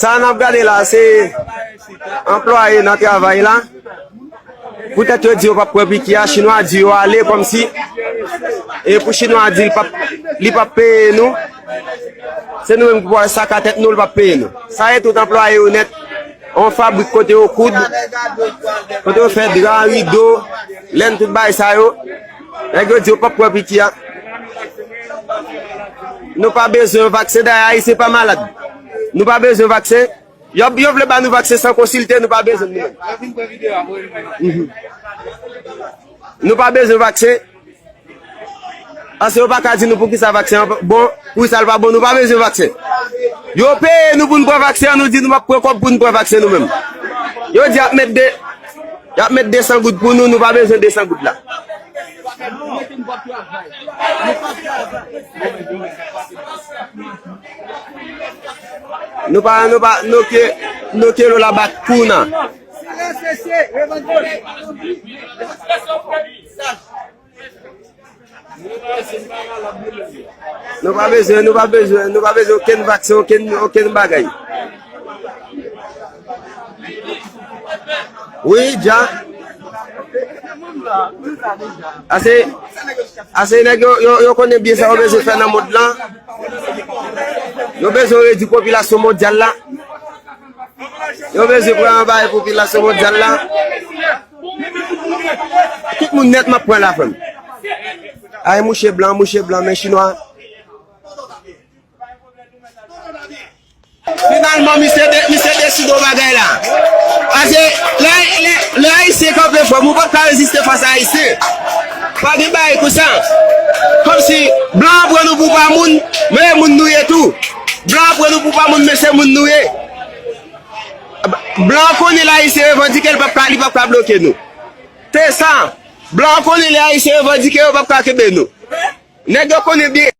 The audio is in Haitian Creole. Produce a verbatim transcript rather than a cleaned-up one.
Sa n ap gade la, se anplwaye nan travay la. Poutèt yo di yo p ap pran piki a, chinwa di yo ale kòmsi. E pou chinwa di li p ap, li p ap peye nou, se nou menm ki pral saka tèt nou, li p ap peye nou. Sa e tout anplwaye yo nèt. Yon fabrik kote yo koud, kote yo fè dra, rido, lenn, tout bagay sa yo. Nèg yo di yo p ap pran piki a. Nou pa bezwen vaksen, dayè Ayisyen pa malad. Nou pa bezwen vaksen. Yo, yo vle ba nou vaksen san konsilte, nou pa bezwen nou menm. Mhm. Nou pa bezwen vaksen. Paske yo pa ka di nou poukisa vaksen an bon, poukisa l pa bon, nou pa bezwen vaksen. Yo peye nou pou n pran vaksen an, nou di nou p ap pran kòb pou n pran vaksen nou menm. Yo di y ap met de, y ap met de san goud pou nou, nou pa bezwen de san goud la. Nou pa, nou pa, nou ke, nou ke lo la bat kou nan. Nou pa bezwen, nou pa bezwen, nou pa bezwen okenn vaksen, okenn, okenn bagay. Wi, dja. Ase, ase nèg yo, yo, yo konnen byen sa yo bezwen fè nan mond lan. Yo bezwen redui popilasyon mondyal la. Yo bezwen pran anba popilasyon mondyal la. Tout moun nèt m ap pran la, frè m. Ay, mouche blan, mouche blan, men chinwa. Finalman, misye de-, misye deside yon bagay la. Paske lè, lè, lè Ayisyen kanpe fèm, ou pa ka reziste fas a Ayisyen. Pa gen bagay konsa. Kòmsi blan an pran nou pou pa moun, men e moun nou ye tou. Blan an pran nou pou pa moun, men se moun nou ye. Blan an konnen lè Ayisyen revandike, li p ap ka, li p ap ka bloke nou. Se sa. Blan an konnen lè Ayisyen revandike, yo p ap ka kenbe nou. Nèg yo konnen byen.